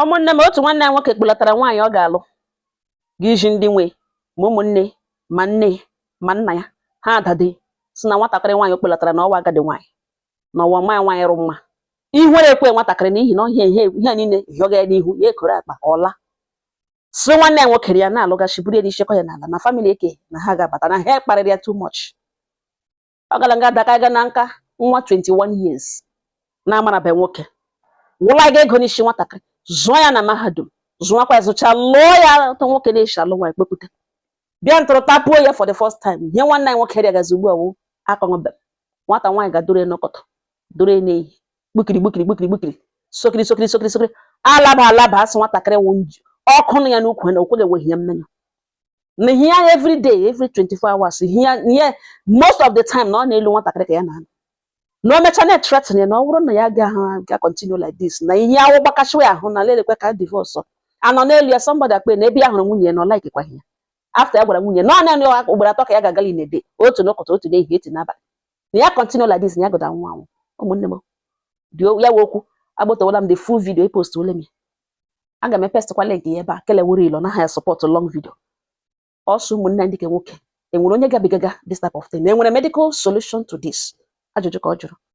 Ụmụnne m, otu nwanne ya nwoke kpụlatara nwaanyị ọ ga-alụ ga iji ndị nwe ma ụmụnne ma nne ma nna ya ha adade si na nwatakịrị nwaanyị o kpụlatara na ọwa agadi nwaanyị na ọwa nwa ya nwaanyị rụ mma. Ihere ekwe nwatakịrị n'ihi na ọhịa ihe ihe niile hịọga ya n'ihu ya ekoro akpa ọla si nwanne ya nwoke ya na-alụgachi buru ya n'ishekwa ya n'ala na family eke na ha ga-abata na ha kparịrị ya too much. Ọ gara nga daka ga na nka nwa 21 years na-amarabe nwoke wụlaga ego n'isi nwatakịrị, zụọ ya na mahadum, zụọkwa ya, zụcha, lụọ ya ọtọ nwoke na-eshi alụ nwaanyị kpepụta bịa ntụrụ tapuo ya for the first time. Ihe nwanne anyị nwoke rịagazi ugbu a wụ akọṅụbe nwata nwaanyị ga-dore n'ụkọtọ dore n'ehi gbukiri gbukiri gbukiri gbukiri sokiri sokiri sokiri sokiri alaba alaba asị nwatakịrị wụ nju ọkụ nụ ya n'ukwu na okweghị enweghị ya mmenyo na ihe ya every day, every 24 hours ihe ya ihe most of the time na ọ na-elu nwatakịrị ka ya na-anọ na o mechaa na-threaten ya na ọ bụrụ na ya agaghị ga continue like this na ihe awụ gbakashiwa ya ahụ na lelekwe ka divorce anọ n'elu ya. Somebody akpe na ebe ya hụrụ nwunye ya na ọ likekwaghị ya after ya gwara nwunye na ọ naanị ugboro atọ ka ya ga-agali in a day, otu n'ụtụtụ, otu n'ehihie, otu n'abalị, na ya continue like this na ya goda anwụ anwụ. Ụmụnne m, dị ya wee okwu agbotowala m the full video e post ole m ya. Aga m epestkwa link ya ebe a kelewere ilo na ha ya support long video ọsọ. Ụmụnne ndị ke nwoke, enwere onye gabigaga this type of thing? Enwere medical solution to this? Ajụjụ ka ọ jụrụ.